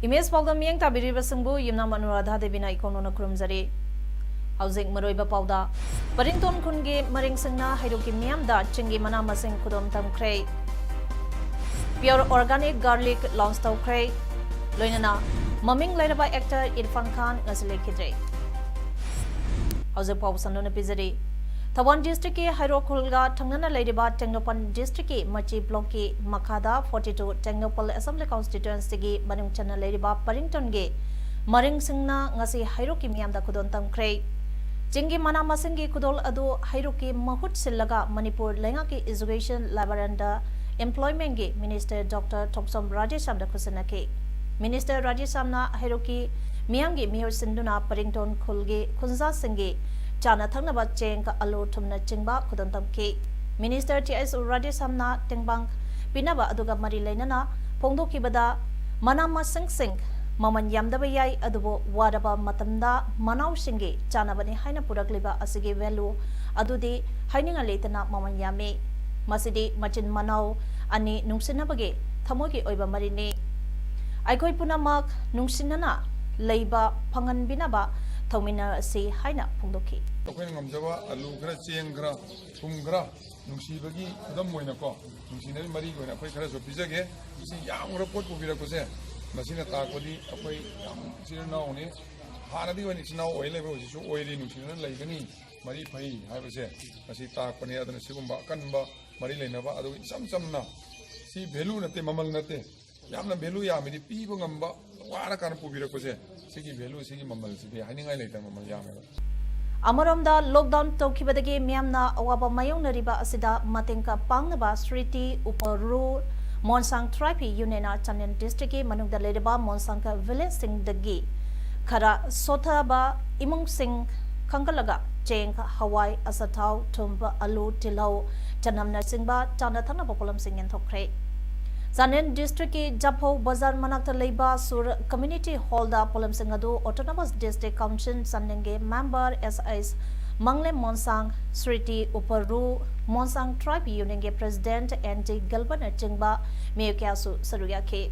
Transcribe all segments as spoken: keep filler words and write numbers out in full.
Image ꯄꯥꯎꯗ ꯃꯤꯠꯌꯦꯡ ꯇꯥꯕꯤꯔꯤꯕꯁꯤꯡꯕꯨ ꯌꯨꯝꯅꯥꯝ ꯑꯅꯨꯔꯥꯙꯥ ꯗꯦꯕꯤꯅ ꯏꯀꯣꯛꯅꯧꯅ ꯈꯨꯔꯨꯝꯖꯔꯤ꯫ ꯍꯧꯖꯤꯛ ꯃꯔꯨꯑꯣꯏꯕ ꯄꯥꯎꯗ, ꯄꯔꯤꯡꯇꯣꯟ ꯈꯨꯟꯒꯤ ꯃꯔꯤꯡꯁꯤꯡꯅ ꯍꯩꯔꯣꯛꯀꯤ ꯃꯤꯌꯥꯝꯗ ꯆꯤꯡꯒꯤ ꯃꯅꯥ ꯃꯁꯤꯡ ꯈꯨꯗꯣꯜ ꯇꯝꯈ꯭ꯔꯦ꯫ Pure Organic Garlic launch ꯇꯧꯈ꯭ꯔꯦ꯫ ꯂꯣꯏꯅꯅ ꯃꯃꯤꯡ ꯂꯩꯔꯕ actor ꯏꯔꯐꯥꯟ ꯈꯥꯟ ꯉꯁꯤ ꯂꯩꯈꯤꯗ꯭ꯔꯦ꯫ ꯍꯧꯖꯤꯛ ꯄꯥꯎ ꯁꯟꯗꯣꯛꯅ ꯄꯤꯖꯔꯤ꯫ ꯊꯧꯕꯥꯜ districtꯀꯤ ꯍꯩꯔꯣꯛ ꯈꯨꯜꯒ ꯊꯪꯅꯅ ꯂꯩꯔꯤꯕ ꯇꯦꯡꯅꯧꯄꯜ districtꯀꯤ ꯃꯆꯤ blockꯀꯤ ꯃꯈꯥꯗ forty two ꯇꯦꯡꯅꯧꯄꯜ Assembly constituencyꯒꯤ ꯃꯅꯨꯡ ꯆꯟꯅ ꯂꯩꯔꯤꯕ ꯄꯔꯤꯡꯇꯣꯟꯒꯤ ꯃꯔꯤꯡꯁꯤꯡꯅ ꯉꯁꯤ ꯍꯩꯔꯣꯛꯀꯤ ꯃꯤꯌꯥꯝꯗ ꯈꯨꯗꯣꯜ ꯇꯝꯈ꯭ꯔꯦ꯫ ꯆꯤꯡꯒꯤ ꯃꯅꯥ ꯃꯁꯤꯡꯒꯤ ꯈꯨꯗꯣꯜ ꯑꯗꯨ ꯍꯩꯔꯣꯛꯀꯤ ꯃꯍꯨꯠ ꯁꯤꯜꯂꯒ ꯃꯅꯤꯄꯨꯔ ꯂꯩꯉꯥꯛꯀꯤ Education, Labour and Employmentꯀꯤ Minister Doctor Thokchom ꯔꯥꯙꯦꯁ꯭ꯌꯥꯝꯗ ꯈꯨꯠꯁꯤꯟꯅꯈꯤ꯫ Minister ꯔꯥꯙꯦꯁ꯭ꯌꯥꯝꯅ ꯍꯩꯔꯣꯛꯀꯤ ꯃꯤꯌꯥꯝꯒꯤ ꯃꯤꯍꯨꯠ ꯁꯤꯟꯗꯨꯅ ꯄꯔꯤꯡꯇꯣꯟ ꯈꯨꯜꯒꯤ ꯈꯨꯟꯖꯥꯁꯤꯡꯒꯤ ꯆꯥꯅ ꯊꯛꯅꯕ ꯆꯦꯡ, ꯑꯂꯨ, ꯊꯨꯝꯅꯆꯤꯡꯕ ꯈꯨꯗꯣꯜ ꯇꯝꯈꯤ꯫ Minister ꯇꯤ ꯑꯦꯁ ꯔꯥꯙꯦꯁ꯭ꯌꯥꯝꯅ ꯇꯦꯡꯕꯥꯡ ꯄꯤꯅꯕ ꯑꯗꯨꯒ ꯃꯔꯤ ꯂꯩꯅꯅ ꯐꯣꯡꯗꯣꯛꯈꯤꯕꯗ, ꯃꯅꯥ ꯃꯁꯤꯡꯁꯤꯡ ꯃꯃꯜ ꯌꯥꯝꯗꯕ ꯌꯥꯏ, ꯑꯗꯨꯕꯨ ꯋꯥꯔꯕ ꯃꯇꯝꯗ ꯃꯅꯥꯎꯁꯤꯡꯒꯤ ꯆꯥꯅꯕꯅꯤ ꯍꯥꯏꯅ ꯄꯨꯔꯛꯂꯤꯕ ꯑꯁꯤꯒꯤ value ꯑꯗꯨꯗꯤ ꯍꯥꯏꯅꯤꯡꯉꯥꯏ ꯂꯩꯇꯅ ꯃꯃꯜ ꯌꯥꯝꯃꯤ꯫ ꯃꯁꯤꯗꯤ ꯃꯆꯤꯟ ꯃꯅꯥꯎ ꯑꯅꯤ ꯅꯨꯡꯁꯤꯅꯕꯒꯤ ꯊꯃꯣꯏꯒꯤ ꯑꯣꯏꯕ ꯃꯔꯤꯅꯤ꯫ ꯑꯩꯈꯣꯏ ꯄꯨꯝꯅꯃꯛ ꯅꯨꯡꯁꯤꯅꯅ ꯂꯩꯕ ꯐꯪꯍꯟꯕꯤꯅꯕ ꯊꯧꯃꯤꯟꯅꯔꯁꯤ ꯍꯥꯏꯅ ꯐꯣꯡꯗꯣꯛꯈꯤ꯫ ꯑꯩꯈꯣꯏꯅ ꯉꯝꯖꯕ ꯑꯂꯨ ꯈꯔ, ꯆꯦꯡ ꯈꯔ, ꯊꯨꯝ ꯈꯔ, ꯅꯨꯡꯁꯤꯕꯒꯤ ꯈꯨꯗꯝ ꯑꯣꯏꯅꯀꯣ, ꯅꯨꯡꯁꯤꯅꯕꯒꯤ ꯃꯔꯤꯒꯤ ꯑꯣꯏꯅ ꯑꯩꯈꯣꯏ ꯈꯔꯁꯨ ꯄꯤꯖꯒꯦ꯫ ꯁꯤ ꯌꯥꯝꯈ꯭ꯔ ꯄꯣꯠ ꯄꯨꯕꯤꯔꯛꯄꯁꯦ, ꯃꯁꯤꯅ ꯇꯥꯛꯄꯗꯤ ꯑꯩꯈꯣꯏ ꯌꯥꯝ ꯏꯆꯤꯜ ꯏꯅꯥꯎꯅꯤ꯫ ꯍꯥꯟꯅꯗꯤ ꯑꯣꯏꯅ ꯏꯆꯤꯜ ꯏꯅꯥꯎ ꯑꯣꯏ ꯂꯩꯕ, ꯍꯧꯖꯤꯛꯁꯨ ꯑꯣꯏꯔꯤ, ꯅꯨꯡꯁꯤꯅꯅ ꯂꯩꯒꯅꯤ, ꯃꯔꯤ ꯐꯩ ꯍꯥꯏꯕꯁꯦ ꯉꯁꯤ ꯇꯥꯛꯄꯅꯤ꯫ ꯑꯗꯨꯅ ꯁꯤꯒꯨꯝꯕ ꯑꯀꯟꯕ ꯃꯔꯤ ꯂꯩꯅꯕ, ꯑꯗꯨꯒ ꯏꯆꯝ ꯆꯝꯅ, ꯁꯤ value ꯅꯠꯇꯦ, ꯃꯃꯜ ꯅꯠꯇꯦ, ꯌꯥꯝꯅ value ꯌꯥꯝꯃꯤꯗꯤ ꯄꯤꯕ ꯉꯝꯕ, ꯋꯥꯔꯀꯥꯟꯗ ꯄꯨꯕꯤꯔꯛꯄꯁꯦ, ꯁꯤꯒꯤ value, ꯁꯤꯒꯤ ꯃꯃꯜꯁꯤꯗꯤ ꯍꯥꯏꯅꯤꯡꯉꯥꯏ ꯂꯩꯇꯅ ꯃꯃꯜ ꯌꯥꯝꯃꯦꯕ꯫ ꯑꯃꯔꯣꯝꯗ, lockdown ꯇꯧꯈꯤꯕꯗꯒꯤ ꯃꯤꯌꯥꯝꯅ ꯑꯋꯥꯕ ꯃꯥꯌꯣꯛꯅꯔꯤꯕ ꯑꯁꯤꯗ ꯃꯇꯦꯡ ꯀ-, ꯄꯥꯡꯅꯕ ꯁ꯭ꯔꯤꯇꯤ, ꯎꯄꯔꯨ, ꯃꯣꯟꯁꯥꯡ ꯇ꯭ꯔꯥꯏꯕ ꯌꯨꯅꯤꯌꯟꯅ ꯆꯥꯟꯗꯦꯜ ꯗꯤꯁꯇ꯭ꯔꯤꯛꯀꯤ ꯃꯅꯨꯡꯗ ꯂꯩꯔꯤꯕ ꯃꯣꯟꯁꯥꯡ ꯚꯤꯂꯦꯖꯁꯤꯡꯗꯒꯤ ꯈꯔ ꯁꯣꯊꯕ ꯏꯃꯨꯡꯁꯤꯡ ꯈꯟꯒꯠꯂꯒ ꯆꯦꯡ, ꯍꯋꯥꯏ, ꯑꯆꯥꯊꯥꯎ, ꯊꯨꯝ, ꯑꯂꯨ, ꯇꯤꯜꯍꯧ, ꯆꯅꯝꯅꯆꯤꯡꯕ ꯆꯥꯅ ꯊꯛꯅꯕ ꯄꯣꯠꯂꯝꯁꯤꯡ ꯌꯦꯟꯊꯣꯛꯈ꯭ꯔꯦ꯫ ꯆꯥꯟꯗꯦꯜ ꯗꯤꯁꯇ꯭ꯔꯤꯛꯀꯤ ꯖꯥꯐꯧ ꯕꯖꯥꯔ ꯃꯅꯥꯛꯇ ꯂꯩꯕ ꯁꯨꯔ ꯀꯝꯃ꯭ꯌꯨꯅꯤꯇꯤ ꯍꯣꯜꯗ ꯄꯣꯠꯂꯝꯁꯤꯡ ꯑꯗꯨ ꯑꯣꯇꯣꯅꯣꯃꯁ ꯗꯤꯁꯇ꯭ꯔꯤꯛ ꯀꯥꯎꯟꯁꯤꯜ ꯆꯥꯟꯗꯦꯜꯒꯤ member S H Manglem Monsang, Shriti Upru, Monsang tribe ꯌꯨꯅꯤꯌꯟꯒꯤ ꯄ꯭ꯔꯦꯁꯤꯗꯦꯟꯠ ꯑꯦꯟ ꯖꯤ ꯒꯤꯜꯕꯔꯠꯅꯆꯤꯡꯕ ꯃꯤꯑꯣꯏ ꯀꯌꯥꯁꯨ ꯁꯔꯨꯛ ꯌꯥꯈꯤ꯫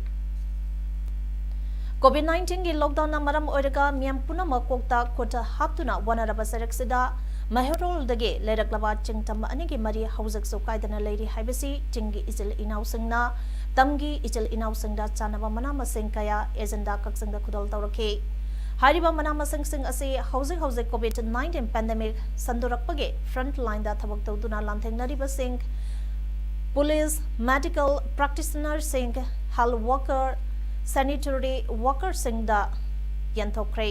ꯀꯣꯚꯤꯗ ꯅꯥꯏꯟꯇꯤꯟꯒꯤ ꯂꯣꯛꯗꯥꯎꯟꯅ ꯃꯔꯝ ꯑꯣꯏꯔꯒ ꯃꯤꯌꯥꯝ ꯄꯨꯝꯅꯃꯛ ꯀꯣꯛꯇ ꯈꯨꯠ ꯍꯥꯞꯇꯨꯅ ꯋꯥꯅꯔꯕ ꯆꯩꯔꯛꯁꯤꯗ ꯃꯩꯍꯧꯔꯣꯜꯗꯒꯤ ꯂꯩꯔꯛꯂꯕ ꯆꯤꯡ ꯇꯝ ꯑꯅꯤꯒꯤ ꯃꯔꯤ ꯍꯧꯖꯤꯛꯁꯨ ꯀꯥꯏꯗꯅ ꯂꯩꯔꯤ ꯍꯥꯏꯕꯁꯤ ꯆꯤꯡꯒꯤ ꯏꯆꯤꯜ ꯏꯅꯥꯎꯁꯤꯡꯅ ꯇꯝꯒꯤ ꯏꯆꯤꯜ ꯏꯅꯥꯎꯁꯤꯡꯗ ꯆꯥꯅꯕ ꯃꯅꯥ ꯃꯁꯤꯡ ꯀꯌꯥ ꯑꯦꯖꯦꯟꯗꯥ ꯀꯛꯆꯤꯡꯗ ꯈꯨꯗꯣꯜ ꯇꯧꯔꯛꯈꯤ꯫ ꯍꯥꯏꯔꯤꯕ ꯃꯅꯥ ꯃꯁꯤꯡꯁꯤꯡ ꯑꯁꯤ ꯍꯧꯖꯤꯛ ꯍꯧꯖꯤꯛ ꯀꯣꯚꯤꯗ ꯅꯥꯏꯟꯇꯤꯟ ꯄꯦꯟꯗꯦꯃꯤꯛ ꯁꯟꯗꯣꯔꯛꯄꯒꯤ ꯐ꯭ꯔꯟꯠ ꯂꯥꯏꯟꯗ ꯊꯕꯛ ꯇꯧꯗꯨꯅ ꯂꯥꯟꯊꯦꯡꯅꯔꯤꯕꯁꯤꯡ, ꯄꯨꯂꯤꯁ, ꯃꯦꯗꯤꯀꯦꯜ ꯄ꯭ꯔꯦꯛꯇꯤꯁꯅꯔꯁꯤꯡ, ꯍꯦꯜꯊ ꯋꯥꯔꯀꯔ, ꯁꯦꯅꯤꯇꯔꯤ ꯋꯥꯔꯀꯔꯁꯤꯡꯗ ꯌꯦꯟꯊꯣꯛꯈ꯭ꯔꯦ꯫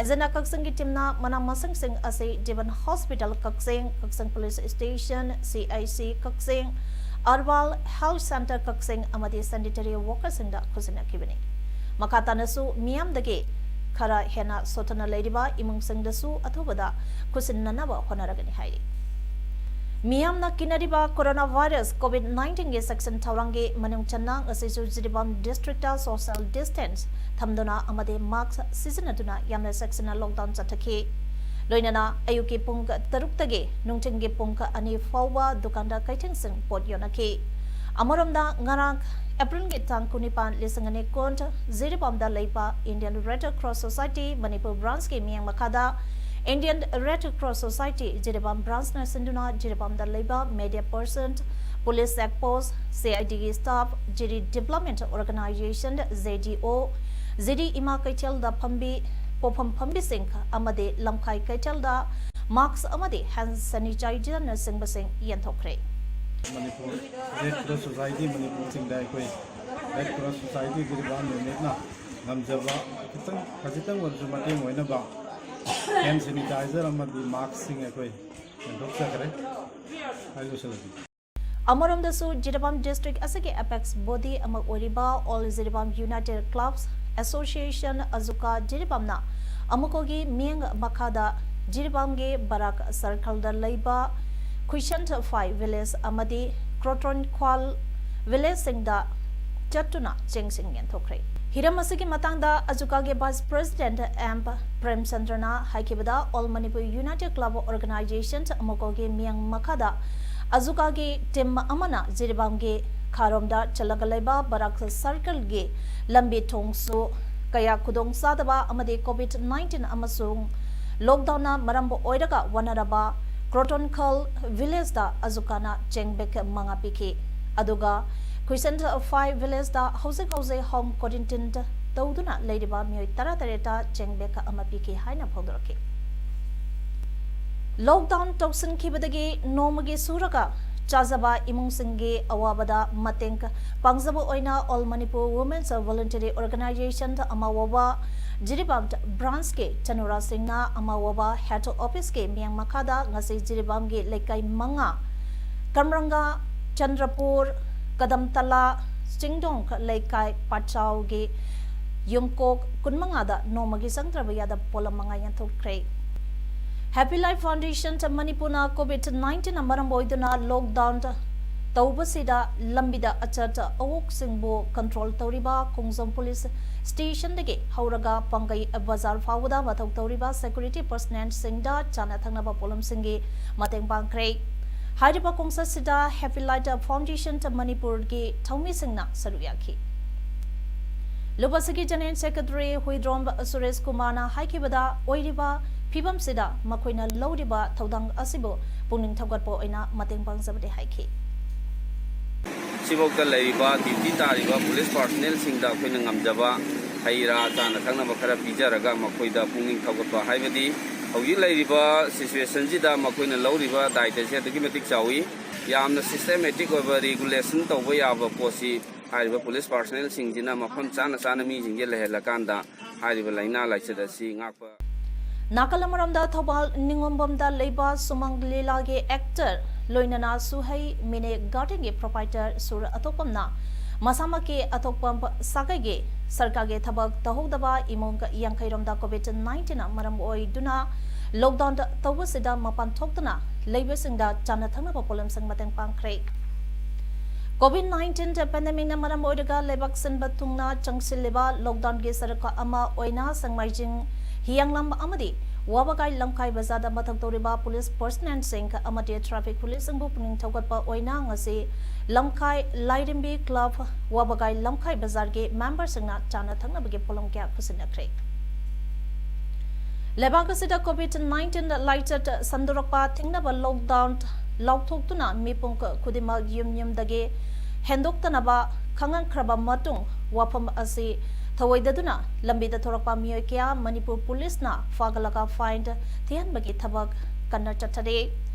ꯑꯦꯖꯦꯟꯗꯥ ꯀꯛꯆꯤꯡꯒꯤ ꯇꯤꯝꯅ ꯃꯅꯥ ꯃꯁꯤꯡꯁꯤꯡ ꯑꯁꯤ ꯗꯤꯕꯟ ꯍꯣꯁꯄꯤꯇꯥꯜ ꯀꯛꯆꯤꯡ, ꯀꯛꯆꯤꯡ ꯄꯨꯂꯤꯁ ꯁ꯭ꯇꯦꯁꯟ, ꯁꯤ ꯑꯥꯏ ꯁꯤ ꯀꯛꯆꯤꯡ, ꯑꯔꯕꯥꯜ ꯍꯦꯜꯊ ꯁꯦꯟꯇꯔ ꯀꯛꯆꯤꯡ ꯑꯃꯗꯤ ꯁꯦꯅꯤꯇꯔꯤ ꯋꯥꯔꯀꯔꯁꯤꯡꯗ ꯈꯨꯠꯁꯤꯟꯅꯈꯤꯕꯅꯤ꯫ ꯃꯈꯥ ꯇꯥꯅꯁꯨ ꯃꯤꯌꯥꯝꯗꯒꯤ ꯈꯔ ꯍꯦꯟꯅ ꯁꯣꯠꯊꯅ ꯂꯩꯔꯤꯕ ꯏꯃꯨꯡꯁꯤꯡꯗꯁꯨ ꯑꯊꯨꯕꯗ ꯈꯨꯠꯁꯤꯟꯅꯅꯕ ꯍꯣꯠꯅꯔꯒꯅꯤ ꯍꯥꯏꯔꯤ꯫ ꯃꯤꯌꯥꯝꯅ ꯀꯤꯅꯔꯤꯕ ꯀꯣꯔꯣꯅꯥ ꯚꯥꯏꯔꯁ ꯀꯣꯚꯤꯗ ꯅꯥꯏꯟꯇꯤꯟꯒꯤ ꯆꯦꯛꯁꯤꯟ ꯊꯧꯔꯥꯡꯒꯤ ꯃꯅꯨꯡ ꯆꯟꯅ ꯉꯁꯤꯁꯨ ꯖꯤꯔꯤꯕꯥꯝ ꯗꯤꯁꯇ꯭ꯔꯤꯛꯇ ꯁꯣꯁꯤꯌꯦꯜ ꯗꯤꯁꯇꯦꯟꯁ ꯊꯝꯗꯨꯅ ꯑꯃꯗꯤ ꯃꯥꯁꯛ ꯁꯤꯖꯤꯟꯅꯗꯨꯅ ꯌꯥꯝꯅ ꯆꯦꯛꯁꯤꯟꯅ ꯂꯣꯛꯗꯥꯎꯟ ꯆꯠꯊꯈꯤ꯫ ꯂꯣꯏꯅꯅ ꯑꯌꯨꯛꯀꯤ ꯄꯨꯡ ꯇꯔꯨꯛꯇꯒꯤ ꯅꯨꯡꯊꯤꯜꯒꯤ ꯄꯨꯡ ꯑꯅꯤ ꯐꯥꯎꯕ ꯗꯨꯀꯥꯟꯗ ꯀꯩꯊꯦꯜꯁꯤꯡ ꯄꯣꯠ ꯌꯣꯟꯅꯈꯤ꯫ ꯑꯃꯔꯣꯝꯗ ꯉꯔꯥꯡ ꯑꯦꯄ꯭ꯔꯤꯜꯒꯤ ꯇꯥꯡ ꯀꯨꯟꯅꯤꯄꯥꯟ, ꯂꯤꯁꯤꯡ ꯑꯅꯤ ꯀꯨꯟ, ꯖꯤꯔꯤꯕꯥꯝꯗ ꯂꯩꯕ Indian red cross society Manipur ꯕ꯭ꯔꯥꯟꯁꯀꯤ ꯃꯤꯠꯌꯦꯡ ꯃꯈꯥꯗ Indian red cross society Jiribam ꯕ꯭ꯔꯥꯟꯁꯅ ꯁꯤꯟꯗꯨꯅ ꯖꯤꯔꯤꯕꯥꯝꯗ ꯂꯩꯕ media person, police check post, C I ꯗꯤꯒꯤ staff, Jiri development organization, J D O, Jiri ꯏꯃꯥ ꯀꯩꯊꯦꯜꯗ ꯐꯝꯕꯤ, ꯄꯣꯠꯐꯝ ꯐꯝꯕꯤꯁꯤꯡ ꯑꯃꯗꯤ ꯂꯝꯈꯥꯏ ꯀꯩꯊꯦꯜꯗ ꯃꯥꯁꯛ ꯑꯃꯗꯤ ꯍꯦꯟ ꯁꯦꯅꯤꯇꯥꯏꯖꯔꯅꯆꯤꯡꯕꯁꯤꯡ ꯌꯦꯟꯊꯣꯛꯈ꯭ꯔꯦ꯫ ꯃꯅꯤꯄꯨꯔ ꯔꯦꯗ ꯀ꯭ꯔꯣꯁ ꯁꯣꯁꯥꯏꯇꯤ ꯃꯅꯤꯄꯨꯔꯁꯤꯡꯗ ꯑꯩꯈꯣꯏ ꯔꯦꯗ ꯀ꯭ꯔꯣꯁ ꯁꯣꯁꯥꯏꯇꯤ ꯖꯤꯔꯤꯕꯥꯝ ꯌꯨꯅꯤꯠꯅ ꯉꯝꯖꯕ ꯈꯤꯇꯪ, ꯈꯖꯤꯛꯇꯪ ꯑꯣꯏꯔꯁꯨ ꯃꯇꯦꯡ ꯑꯣꯏꯅꯕ ꯍꯦꯟ ꯁꯦꯅꯤꯇꯥꯏꯖꯔ ꯑꯃꯗꯤ ꯃꯥꯁꯛꯁꯤꯡ ꯑꯩꯈꯣꯏ ꯌꯦꯟꯊꯣꯛꯆꯈ꯭ꯔꯦ꯫ ꯑꯩ ꯂꯣꯏꯁꯤꯜꯂꯒꯦ꯫ ꯑꯃꯔꯣꯝꯗꯁꯨ ꯖꯤꯔꯤꯕꯥꯝ district ꯑꯁꯤꯒꯤ apex body ꯑꯃ ꯑꯣꯏꯔꯤꯕ All Jiribam United Clubs Association, ꯑꯖꯨꯀꯥ ꯖꯤꯔꯤꯕꯥꯝꯅ ꯑꯃꯨꯛꯀꯒꯤ ꯃꯤꯠꯌꯦꯡ ꯃꯈꯥꯗ ꯖꯤꯔꯤꯕꯥꯝꯒꯤ ꯕꯔꯥꯛ circleꯗ ꯂꯩꯕ ꯈꯨꯏꯁꯟꯊꯐꯥꯏ village ꯑꯃꯗꯤ ꯀ꯭ꯔꯣꯇꯣꯟ ꯈ꯭ꯋꯥꯜ villageꯁꯤꯡꯗ ꯆꯠꯇꯨꯅ ꯆꯦꯡꯁꯤꯡ ꯌꯦꯟꯊꯣꯛꯈ꯭ꯔꯦ꯫ ꯍꯤꯔꯝ ꯑꯁꯤꯒꯤ ꯃꯇꯥꯡꯗ ꯑꯖꯨꯀꯥꯒꯤ vice president ꯑꯦꯝ ꯄ꯭ꯔꯦꯝꯆꯟꯗ꯭ꯔꯅ ꯍꯥꯏꯈꯤꯕꯗ, All Manipur United Club Organization, ꯑꯃꯨꯛꯀꯒꯤ ꯃꯤꯠꯌꯦꯡ ꯃꯈꯥꯗ ꯑꯖꯨꯀꯥꯒꯤ team ꯑꯃꯅ ꯖꯤꯔꯤꯕꯥꯝꯒꯤ ꯈꯥꯔꯣꯝꯗ ꯆꯠꯂꯒ ꯂꯩꯕ ꯕꯔꯥꯛ circleꯒꯤ ꯂꯝꯕꯤ ꯊꯣꯡꯁꯨ ꯀꯌꯥ ꯈꯨꯗꯣꯡ ꯆꯥꯗꯕ ꯑꯃꯗꯤ COVID nineteen ꯑꯃꯁꯨꯡ lockdownꯅ ꯃꯔꯝ ꯑꯣꯏꯔꯒ ꯋꯥꯅꯔꯕ ꯀ꯭ꯔꯣꯇꯣꯟ ꯈ꯭ꯋꯥꯜ villageꯗ ꯑꯖꯨꯀꯥꯅ ꯆꯦꯡ bag ꯃꯉꯥ ꯄꯤꯈꯤ꯫ ꯑꯗꯨꯒ ꯈꯨꯏꯁꯟꯊꯐꯥꯏ villageꯗ ꯍꯧꯖꯤꯛ ꯍꯧꯖꯤꯛ home quarantine ꯇꯧꯗꯨꯅ ꯂꯩꯔꯤꯕ ꯃꯤꯑꯣꯏ ꯇꯔꯥꯇꯔꯦꯠꯇ ꯆꯦꯡ bag ꯑꯃ ꯄꯤꯈꯤ ꯍꯥꯏꯅ ꯐꯣꯡꯗꯣꯔꯛꯈꯤ꯫ Lockdown ꯇꯧꯁꯤꯟꯈꯤꯕꯗꯒꯤ ꯅꯣꯡꯃꯒꯤ ꯁꯨꯔꯒ ꯆꯥꯖꯕ ꯏꯃꯨꯡꯁꯤꯡꯒꯤ ꯑꯋꯥꯕꯗ ꯃꯇꯦꯡ ꯄꯥꯡꯖꯕ ꯑꯣꯏꯅ All Manipur Women's Voluntary Organization ꯑꯃ ꯑꯣꯏꯕ ꯖꯤꯔꯤꯕꯥꯝ branchꯀꯤ ꯆꯅꯨꯔꯥꯁꯤꯡꯅ ꯑꯃ ꯑꯣꯏꯕ head officeꯀꯤ ꯃꯤꯠꯌꯦꯡ ꯃꯈꯥꯗ ꯉꯁꯤ ꯖꯤꯔꯤꯕꯥꯝꯒꯤ ꯂꯩꯀꯥꯏ ꯃꯉꯥ, ꯀꯝꯔꯪꯒꯥ, ꯆꯟꯗ꯭ꯔꯄꯨꯔ, ꯀꯗꯝꯇꯂꯥ, ꯆꯤꯡꯗꯣꯡ ꯂꯩꯀꯥꯏ ꯄꯥꯆꯥꯎꯒꯤ ꯌꯨꯝꯀꯣꯛ ꯀꯨꯟꯃꯉꯥꯗ ꯅꯣꯡꯃꯒꯤ ꯆꯪꯗ꯭ꯔꯕ ꯌꯥꯗꯕ ꯄꯣꯠꯂꯝ ꯃꯉꯥ ꯌꯦꯟꯊꯣꯛꯈ꯭ꯔꯦ꯫ Happy Life Foundation ꯃꯅꯤꯄꯨꯔꯅ COVID nineteenꯅ ꯃꯔꯝ ꯑꯣꯏꯗꯨꯅ lockdown ꯇꯧꯕꯁꯤꯗ ꯂꯝꯕꯤꯗ ꯑꯆꯠ ꯑꯋꯣꯛꯁꯤꯡꯕꯨ control ꯇꯧꯔꯤꯕ ꯈꯣꯡꯖꯣꯝ police stationꯗꯒꯤ ꯍꯧꯔꯒ ꯄꯥꯡꯒꯩ ꯕꯖꯥꯔ ꯐꯥꯎꯕꯗ ꯃꯊꯧ ꯇꯧꯔꯤꯕ security personnelꯁꯤꯡꯗ ꯆꯥꯅ ꯊꯛꯅꯕ ꯄꯣꯠꯂꯝꯁꯤꯡꯒꯤ ꯃꯇꯦꯡ ꯄꯥꯡꯈ꯭ꯔꯦ꯫ ꯍꯥꯏꯔꯤꯕ ꯈꯣꯡꯆꯠꯁꯤꯗ Happy Life Foundation ꯃꯅꯤꯄꯨꯔꯒꯤ ꯊꯧꯃꯤꯁꯤꯡꯅ ꯁꯔꯨꯛ ꯌꯥꯈꯤ꯫ ꯂꯨꯕꯁꯤꯒꯤ General Secretary ꯍꯨꯏꯗ꯭ꯔꯣꯝ ꯁꯨꯔꯦꯁ ꯀꯨꯃꯥꯔꯅ ꯍꯥꯏꯈꯤꯕꯗ, ꯑꯣꯏꯔꯤꯕ ꯐꯤꯕꯝꯁꯤꯗ ꯃꯈꯣꯏꯅ ꯂꯧꯔꯤꯕ ꯊꯧꯗꯥꯡ ꯑꯁꯤꯕꯨ ꯄꯨꯛꯅꯤꯡ ꯊꯧꯒꯠꯄ ꯑꯣꯏꯅ ꯃꯇꯦꯡ ꯄꯥꯡꯖꯕꯅꯤ ꯍꯥꯏꯈꯤ꯫ ꯁꯤꯐꯥꯎꯗ ꯂꯩꯔꯤꯕ duty ꯇꯥꯔꯤꯕ police personnelꯁꯤꯡꯗ ꯑꯩꯈꯣꯏꯅ ꯉꯝꯖꯕ ꯍꯩ ꯔꯥ, ꯆꯥꯅ ꯊꯛꯅꯕ ꯈꯔ ꯄꯤꯖꯔꯒ ꯃꯈꯣꯏꯗ ꯄꯨꯛꯅꯤꯡ ꯊꯧꯒꯠꯄ, ꯍꯥꯏꯕꯗꯤ ꯍꯧꯖꯤꯛ ꯂꯩꯔꯤꯕ situationꯁꯤꯗ ꯃꯈꯣꯏꯅ ꯂꯧꯔꯤꯕ ꯗꯥꯏꯇꯁꯦ ꯑꯗꯨꯛꯀꯤ ꯃꯇꯤꯛ ꯆꯥꯎꯏ꯫ ꯌꯥꯝꯅ systematic ꯑꯣꯏꯕ regulation ꯇꯧꯕ ꯌꯥꯕ ꯄꯣꯠꯁꯤ ꯍꯥꯏꯔꯤꯕ police personnelꯁꯤꯡꯁꯤꯅ ꯃꯐꯝ ꯆꯥꯅ ꯆꯥꯅ ꯃꯤꯁꯤꯡꯁꯦ ꯂꯩꯍꯜꯂꯀꯥꯟꯗ ꯍꯥꯏꯔꯤꯕ ꯂꯥꯏꯅꯥ ꯂꯥꯏꯆꯠ ꯑꯁꯤ ꯉꯥꯛꯄ꯫ ꯅꯥꯀꯜ ꯑꯃꯔꯣꯝꯗ ꯊꯧꯕꯥꯜ ꯅꯤꯉꯣꯝꯕꯝꯗ ꯂꯩꯕ ꯁꯨꯃꯪ ꯂꯤꯂꯥꯒꯤ actor ꯂꯣꯏꯅꯅ ꯁꯨꯍꯩ ꯃꯤꯅꯦ ꯒꯥꯔꯗꯦꯟꯒꯤ ꯄ꯭ꯔꯣꯄꯥꯏꯇꯔ ꯁꯨꯔ ꯑꯊꯣꯛꯄꯝꯅ ꯃꯁꯥꯃꯛꯀꯤ ꯑꯊꯣꯛꯄꯝ ꯁꯥꯒꯩꯒꯤ ꯁꯔꯀꯥꯔꯒꯤ ꯊꯕꯛ ꯇꯧꯍꯧꯗꯕ ꯏꯃꯨꯡ ꯌꯥꯡꯈꯩ ꯔꯣꯝꯗ ꯀꯣꯚꯤꯗ ꯅꯥꯏꯟꯇꯤꯟꯅ ꯃꯔꯝ ꯑꯣꯏꯗꯨꯅ ꯂꯣꯛꯗꯥꯎꯟ ꯇꯧꯕꯁꯤꯗ ꯃꯄꯥꯟ ꯊꯣꯛꯇꯨꯅ ꯂꯩꯕꯁꯤꯡꯗ ꯆꯥꯅ ꯊꯛꯅꯕ ꯄꯣꯠꯂꯝꯁꯤꯡ ꯃꯇꯦꯡ ꯄꯥꯡꯈ꯭ꯔꯦ꯫ ꯀꯣꯚꯤꯗ ꯅꯥꯏꯟꯇꯤꯟ ꯄꯦꯟꯗꯦꯃꯤꯛꯅ ꯃꯔꯝ ꯑꯣꯏꯔꯒ ꯂꯩꯕꯥꯛ ꯁꯤꯟꯕ ꯊꯨꯡꯅ ꯆꯪꯁꯤꯜꯂꯤꯕ ꯂꯣꯛꯗꯥꯎꯟꯒꯤ ꯁꯔꯨꯛ ꯑꯃ ꯑꯣꯏꯅ ꯁꯦꯡꯃꯥꯏꯖꯤꯡ, ꯍꯤꯌꯥꯡꯂꯝ ꯑꯃꯗꯤ ꯋꯥꯕꯒꯥꯏ ꯂꯝꯈꯥꯏ ꯕꯖꯥꯔꯗ ꯃꯊꯧ ꯇꯧꯔꯤꯕ ꯄꯨꯂꯤꯁ ꯄꯔꯁꯅꯦꯜꯁꯤꯡ ꯑꯃꯗꯤ ꯇ꯭ꯔꯥꯐꯤꯛ ꯄꯨꯂꯤꯁꯁꯤꯡꯕꯨ ꯄꯨꯛꯅꯤꯡ ꯊꯧꯒꯠꯄ ꯑꯣꯏꯅ ꯉꯁꯤ ꯂꯝꯈꯥꯏ ꯂꯥꯏꯔꯦꯝꯕꯤ ꯀ꯭ꯂꯕ, ꯋꯥꯕꯒꯥꯏ ꯂꯝꯈꯥꯏ ꯕꯖꯥꯔꯒꯤ ꯃꯦꯝꯕꯔꯁꯤꯡꯅ ꯆꯥꯅ ꯊꯛꯅꯕꯒꯤ ꯄꯣꯠꯂꯝ ꯀꯌꯥ ꯄꯨꯁꯤꯟꯅꯈ꯭ꯔꯦ꯫ ꯂꯩꯕꯥꯛ ꯑꯁꯤꯗ ꯀꯣꯚꯤꯗ ꯅꯥꯏꯟꯇꯤꯟ ꯂꯥꯏꯆꯠ ꯁꯟꯗꯣꯔꯛꯄ ꯊꯤꯡꯅꯕ ꯂꯣꯛꯗꯥꯎꯟ ꯂꯥꯎꯊꯣꯛꯇꯨꯅ ꯃꯤꯄꯨꯝ ꯈꯨꯗꯤꯡꯃꯛ ꯌꯨꯝ ꯌꯨꯝꯗꯒꯤ ꯍꯦꯟꯗꯣꯛꯇꯅꯕ ꯈꯪꯍꯟꯈ꯭ꯔꯕ ꯃꯇꯨꯡ, ꯋꯥꯐꯝ ꯑꯁꯤ ꯊꯧꯑꯣꯏꯗꯗꯨꯅ ꯂꯝꯕꯤꯗ ꯊꯣꯔꯛꯄ ꯃꯤꯑꯣꯏ ꯀꯌꯥ ꯃꯅꯤꯄꯨꯔ ꯄꯨꯂꯤꯁꯅ ꯐꯥꯒꯠꯂꯒ ꯐꯥꯏꯟ ꯊꯤꯍꯟꯕꯒꯤ ꯊꯕꯛ ꯀꯟꯅ ꯆꯠꯊꯔꯤ꯫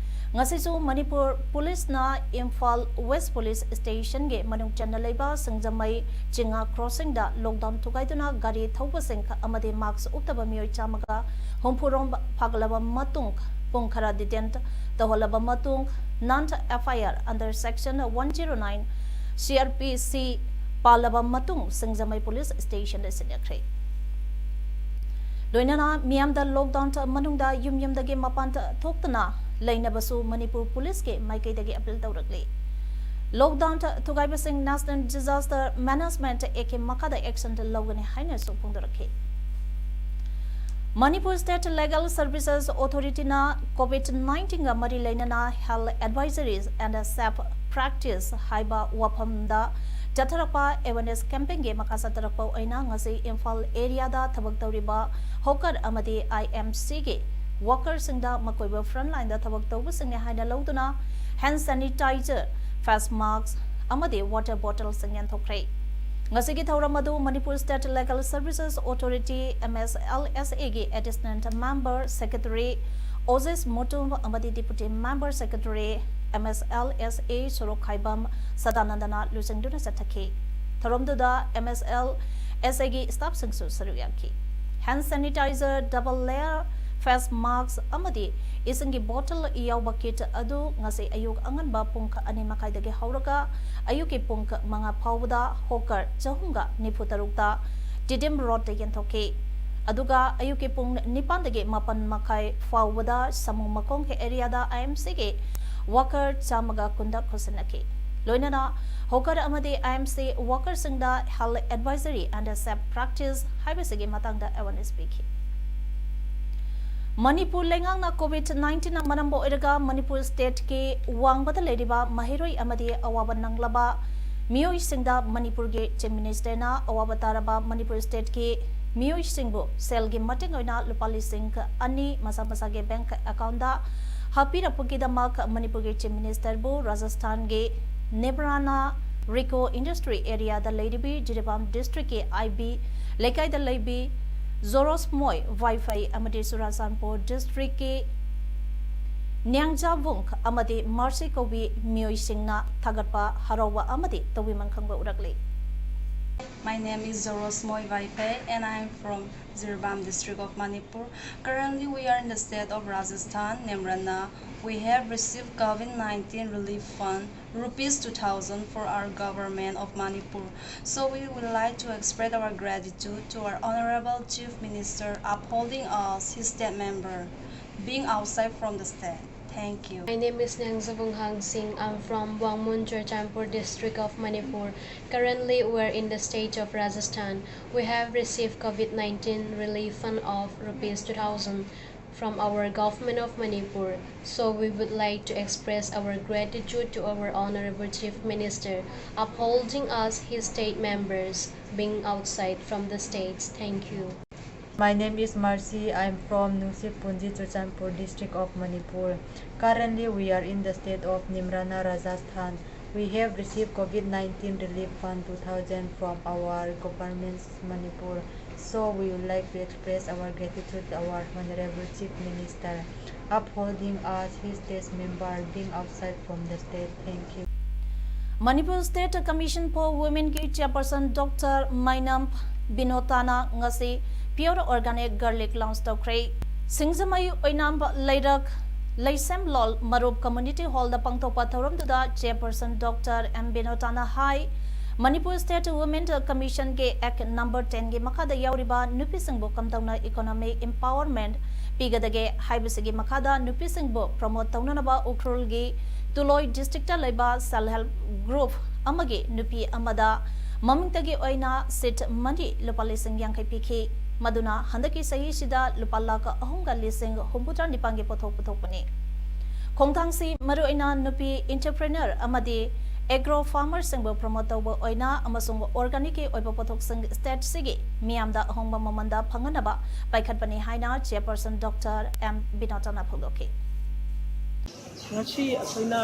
ꯉꯁꯤꯁꯨ ꯃꯅꯤꯄꯨꯔ ꯄꯨꯂꯤꯁꯅ ꯏꯝꯐꯥꯜ ꯋꯦꯁ ꯄꯨꯂꯤꯁ ꯁ꯭ꯇꯦꯁꯟꯒꯤ ꯃꯅꯨꯡ ꯆꯟꯅ ꯂꯩꯕ ꯁꯤꯡꯖꯃꯩ ꯆꯤꯡꯉꯥ ꯀ꯭ꯔꯣꯁꯤꯡꯗ ꯂꯣꯛꯗꯥꯎꯟ ꯊꯨꯒꯥꯏꯗꯨꯅ ꯒꯥꯔꯤ ꯊꯧꯕꯁꯤꯡ ꯑꯃꯗꯤ ꯃꯥꯛꯁ ꯎꯞꯇꯕ ꯃꯤꯑꯣꯏ ꯆꯥꯝꯃꯒ ꯍꯨꯝꯐꯨ ꯔꯣꯝ ꯐꯥꯒꯠꯂꯕ ꯃꯇꯨꯡ, ꯄꯨꯡ ꯈꯔ ꯗꯤꯇꯦꯟ ꯇꯧꯍꯜꯂꯕ ꯃꯇꯨꯡ, ꯅꯟ F I R under section one zero nine C R P C ꯄꯥꯜꯂꯕ ꯃꯇꯨꯡ ꯁꯤꯡꯖꯃꯩ ꯄꯨꯂꯤꯁ ꯁ꯭ꯇꯦꯁꯟꯗ ꯁꯤꯟꯅꯈ꯭ꯔꯦ꯫ ꯂꯣꯏꯅꯅ ꯃꯤꯌꯥꯝꯗ ꯂꯣꯛꯗꯥꯎꯟ ꯃꯅꯨꯡꯗ ꯌꯨꯝ ꯌꯨꯝꯗꯒꯤ ꯃꯄꯥꯟ ꯊꯣꯛꯇꯅ ꯂꯩꯅꯕꯁꯨ ꯃꯅꯤꯄꯨꯔ ꯄꯨꯂꯤꯁꯀꯤ ꯃꯥꯏꯀꯩꯗꯒꯤ ꯑꯄꯤꯜ ꯇꯧꯔꯛꯂꯤ꯫ ꯂꯣꯛꯗꯥꯎꯟ ꯊꯨꯒꯥꯏꯕꯁꯤꯡ National Disaster Management Act ꯀꯤ ꯃꯈꯥꯗ ꯑꯦꯛꯁꯟ ꯂꯧꯒꯅꯤ ꯍꯥꯏꯅꯁꯨ ꯐꯣꯡꯗꯣꯔꯛꯈꯤ꯫ Manipur State Legal Services Authority ꯅ ꯀꯣꯚꯤꯗ ꯅꯥꯏꯟꯇꯤꯟꯒ ꯃꯔꯤ ꯂꯩꯅꯅ Health Advisories and Safe Practice ꯍꯥꯏꯕ ꯋꯥꯐꯝꯗ ꯆꯠꯊꯔꯛꯄ ꯑꯦꯋꯦꯔꯅꯦꯁ ꯀꯦꯝꯄꯦꯟꯒꯤ ꯃꯈꯥ ꯆꯠꯊꯔꯛꯄ ꯑꯣꯏꯅ ꯉꯁꯤ ꯏꯝꯐꯥꯜ ꯑꯦꯔꯤꯌꯥꯗ ꯊꯕꯛ ꯇꯧꯔꯤꯕ ꯍꯣꯀꯔ ꯑꯃꯗꯤ ꯑꯥꯏ ꯑꯦꯝ ꯁꯤꯒꯤ ꯋꯥꯀꯔꯁꯤꯡꯗ ꯃꯈꯣꯏꯕꯨ ꯐ꯭ꯔꯟꯠ ꯂꯥꯏꯟꯗ ꯊꯕꯛ ꯇꯧꯕꯁꯤꯡꯅꯤ ꯍꯥꯏꯅ ꯂꯧꯗꯨꯅ ꯍꯦꯟ ꯁꯦꯅꯤꯇꯥꯏꯖꯔ, ꯐꯦꯁ ꯃꯥꯁꯛ ꯑꯃꯗꯤ ꯋꯥꯇꯔ ꯕꯣꯇꯜꯁꯤꯡ ꯌꯦꯟꯊꯣꯛꯈ꯭ꯔꯦ꯫ ꯉꯁꯤꯒꯤ ꯊꯧꯔꯝ ꯑꯗꯨ Manipur State Legal Services Authority, M S L S A ꯒꯤ Additional Member Secretary ꯑꯣꯖꯦꯁ ꯃꯨꯇꯨꯝ ꯑꯃꯗꯤ Deputy Member Secretary, M S L S A ꯁꯣꯔꯣꯛꯈꯥꯏꯕꯝ ꯁꯗꯥꯅꯟꯗꯅ ꯂꯨꯆꯤꯡꯗꯨꯅ ꯆꯠꯊꯈꯤ꯫ ꯊꯧꯔꯝꯗꯨꯗ M S L S A ꯒꯤ staff ꯁꯤꯡꯁꯨ ꯁꯔꯨꯛ ꯌꯥꯈꯤ꯫ Hand sanitizer, double layer face mask ꯑꯃꯗꯤ ꯏꯁꯤꯡꯒꯤ ꯕꯣꯇꯜ ꯌꯥꯎꯕ ꯀꯤꯠ ꯑꯗꯨ ꯉꯁꯤ ꯑꯌꯨꯛ ꯑꯉꯟꯕ ꯄꯨꯡ ꯑꯅꯤ ꯃꯈꯥꯏꯗꯒꯤ ꯍꯧꯔꯒ ꯑꯌꯨꯛꯀꯤ ꯄꯨꯡ ꯃꯉꯥ ꯐꯥꯎꯕꯗ ꯍꯣꯀꯔ ꯆꯍꯨꯝꯒ ꯅꯤꯐꯨ ꯇꯔꯨꯛꯇ ꯇꯤꯗꯤꯝ ꯔꯣꯗꯇ ꯌꯦꯟꯊꯣꯛꯈꯤ꯫ ꯑꯗꯨꯒ ꯑꯌꯨꯛꯀꯤ ꯄꯨꯡ ꯅꯤꯄꯥꯟꯗꯒꯤ ꯃꯥꯄꯟ ꯃꯈꯥꯏ ꯐꯥꯎꯕꯗ ꯁꯥꯃꯨ ꯃꯈꯣꯡꯒꯤ ꯑꯦꯔꯤꯌꯥꯗ ꯑꯥꯏ ꯑꯦꯝ ꯁꯤꯒꯤ ꯋꯥꯀꯔ ꯆꯥꯝꯃꯒ ꯀꯨꯟꯗ ꯈꯨꯠꯁꯤꯟꯅꯈꯤ꯫ ꯂꯣꯏꯅꯅ ꯍꯣꯀꯔ ꯑꯃꯗꯤ ꯑꯥꯏ M C ꯋꯥꯀꯔꯁꯤꯡꯗ health advisory and safe practice ꯍꯥꯏꯕꯁꯤꯒꯤ ꯃꯇꯥꯡꯗ ꯑꯦꯋꯥꯔꯅꯦꯁ ꯄꯤꯈꯤ꯫ ꯃꯅꯤꯄꯨꯔ ꯂꯩꯉꯥꯛꯅ ꯀꯣꯚꯤꯗ ꯅꯥꯏꯟꯇꯤꯟꯅ ꯃꯔꯝ ꯑꯣꯏꯔꯒ ꯃꯅꯤꯄꯨꯔ ꯁ꯭ꯇꯦꯠꯀꯤ ꯋꯥꯡꯃꯗ ꯂꯩꯔꯤꯕ ꯃꯍꯩꯔꯣꯏ ꯑꯃꯗꯤ ꯑꯋꯥꯕ ꯅꯪꯂꯕ ꯃꯤꯑꯣꯏꯁꯤꯡꯗ ꯃꯅꯤꯄꯨꯔꯒꯤ ꯆꯤꯐ ꯃꯤꯅꯤꯁꯇꯔꯅ ꯑꯋꯥꯕ ꯇꯥꯔꯕ ꯃꯅꯤꯄꯨꯔ ꯁ꯭ꯇꯦꯠꯀꯤ ꯃꯤꯑꯣꯏꯁꯤꯡꯕꯨ ꯁꯦꯜꯒꯤ ꯃꯇꯦꯡ ꯑꯣꯏꯅ ꯂꯨꯄꯥ ꯂꯤꯁꯤꯡ ꯑꯅꯤ ꯃꯁꯥ ꯃꯁꯥꯒꯤ ꯕꯦꯡꯛ ꯑꯦꯀꯥꯎꯟꯗ ꯍꯥꯞꯄꯤꯔꯛꯄꯒꯤꯗꯃꯛ ꯃꯅꯤꯄꯨꯔꯒꯤ ꯆꯤꯐ ꯃꯤꯅꯤꯁꯇꯔꯕꯨ ꯔꯥꯖꯁꯊꯥꯟꯒꯤ ꯅꯦꯕ꯭ꯔꯥꯅꯥ ꯔꯤꯀꯣ ꯏꯟꯗꯁꯇ꯭ꯔꯤ ꯑꯦꯔꯤꯌꯥꯗ ꯂꯩꯔꯤꯕꯤ ꯖꯤꯔꯤꯕꯥꯝ ꯗꯤꯁꯇ꯭ꯔꯤꯛꯀꯤ ꯑꯥꯏ ꯕꯤ ꯂꯩꯀꯥꯏꯗ ꯂꯩꯕꯤ ꯖꯣꯔꯣꯁꯃꯣꯏ ꯋꯥꯏꯐꯩ ꯑꯃꯗꯤ ꯆꯨꯔꯥꯆꯥꯟꯄꯨꯔ ꯗꯤꯁꯇ꯭ꯔꯤꯛꯀꯤ ꯅ꯭ꯌꯥꯡꯖꯥꯕꯨꯡ ꯑꯃꯗꯤ ꯃꯥꯔꯁꯤ ꯀꯧꯕꯤ ꯃꯤꯑꯣꯏꯁꯤꯡꯅ ꯊꯥꯒꯠꯄ ꯍꯔꯥꯎꯕ ꯑꯃꯗꯤ ꯇꯧꯕꯤꯃꯟ ꯈꯪꯕ ꯎꯔꯛꯂꯤ꯫ My name is Zorosmoy Vaiphei and I am from Jiribam district of Manipur. Currently, we are in the state of Rajasthan, Nemrana. We have received COVID nineteen relief fund, rupees two thousand, for our government of Manipur. So we would like to express our gratitude to our Honorable Chief Minister upholding us, his state member, being outside from the state. Thank you. My name is Nyangzabung Hangsing. I'm from Wangmun, Churachandpur district of Manipur. Currently, we're in the state of Rajasthan. We have received COVID nineteen relief fund of rupees two thousand from our government of Manipur. So we would like to express our gratitude to our Honorable Chief Minister upholding us, his state members, being outside from the states. Thank you. My name is Marcy. I'm from Nungshipunji, Churachandpur district of Manipur. Currently, we are in the state of Nimrana, Rajasthan. We have received COVID nineteen relief fund two thousand from our government Manipur. So we would like to express our gratitude to our Honorable Chief Minister upholding us, his state member, being outside from the state. Thank you. Manipur State Commission for Women ꯒꯤ chairperson Doctor ꯃꯥꯏꯅꯝ ꯕꯤꯅꯣꯇꯥꯅ ꯉꯁꯤ pure organic garlic launch ꯇꯧꯈ꯭ꯔꯦ꯫ ꯁꯤꯡꯖꯃꯩ ꯑꯣꯏꯅꯥꯝ ꯂꯩꯔꯛ ꯂꯩꯁꯦꯝꯂꯣꯜ ꯃꯔꯨꯞ Community Hall ꯗ ꯄꯥꯡꯊꯣꯛꯄ ꯊꯧꯔꯝꯗꯨꯗ Chairperson Doctor M ꯕꯤꯅꯣꯇꯥꯅ ꯍꯥꯏ, Manipur State Women Commission ꯒꯤ Act number ten ꯒꯤ ꯃꯈꯥꯗ ꯌꯥꯎꯔꯤꯕ ꯅꯨꯄꯤꯁꯤꯡꯕꯨ ꯀꯝꯗꯧꯅ economic empowerment ꯄꯤꯒꯗꯒꯦ ꯍꯥꯏꯕꯁꯤꯒꯤ ꯃꯈꯥꯗ ꯅꯨꯄꯤꯁꯤꯡꯕꯨ promote ꯇꯧꯅꯅꯕ ꯎꯈ꯭ꯔꯨꯜꯒꯤ ꯇꯨꯂꯣꯏ district ꯇ ꯂꯩꯕ self help group ꯑꯃꯒꯤ ꯅꯨꯄꯤ ꯑꯃꯗ ꯃꯃꯤꯡꯇꯒꯤ ꯑꯣꯏꯅ seed money ꯂꯨꯄꯥ ꯂꯤꯁꯤꯡ ꯌꯥꯡꯈꯩ ꯄꯤꯈꯤ꯫ ꯃꯗꯨꯅ ꯍꯟꯗꯛꯀꯤ ꯆꯍꯤꯁꯤꯗ ꯂꯨꯄꯥ ꯂꯥꯈ ꯑꯍꯨꯝꯒ ꯂꯤꯁꯤꯡ ꯍꯨꯝꯐꯨꯇꯔꯥ ꯅꯤꯄꯥꯟꯒꯤ ꯄꯣꯠꯊꯣꯛ ꯄꯨꯊꯣꯛꯄꯅꯤ꯫ ꯈꯣꯡꯊꯥꯡꯁꯤ ꯃꯔꯨꯑꯣꯏꯅ ꯅꯨꯄꯤ entrepreneur ꯑꯃꯗꯤ agro farmer ꯁꯤꯡꯕꯨ promote ꯇꯧꯕ ꯑꯣꯏꯅ ꯑꯃꯁꯨꯡ organic ꯀꯤ ꯑꯣꯏꯕ ꯄꯣꯠꯊꯣꯛꯁꯤꯡ state ꯁꯤꯒꯤ ꯃꯤꯌꯥꯝꯗ ꯑꯍꯣꯡꯕ ꯃꯃꯜꯗ ꯐꯪꯍꯟꯅꯕ ꯄꯥꯏꯈꯠꯄꯅꯤ ꯍꯥꯏꯅ Chairperson Doctor M ꯕꯤꯅꯣꯇꯥꯅ ꯐꯣꯡꯗꯣꯛꯈꯤ꯫ ꯉꯁꯤ ꯑꯩꯈꯣꯏꯅ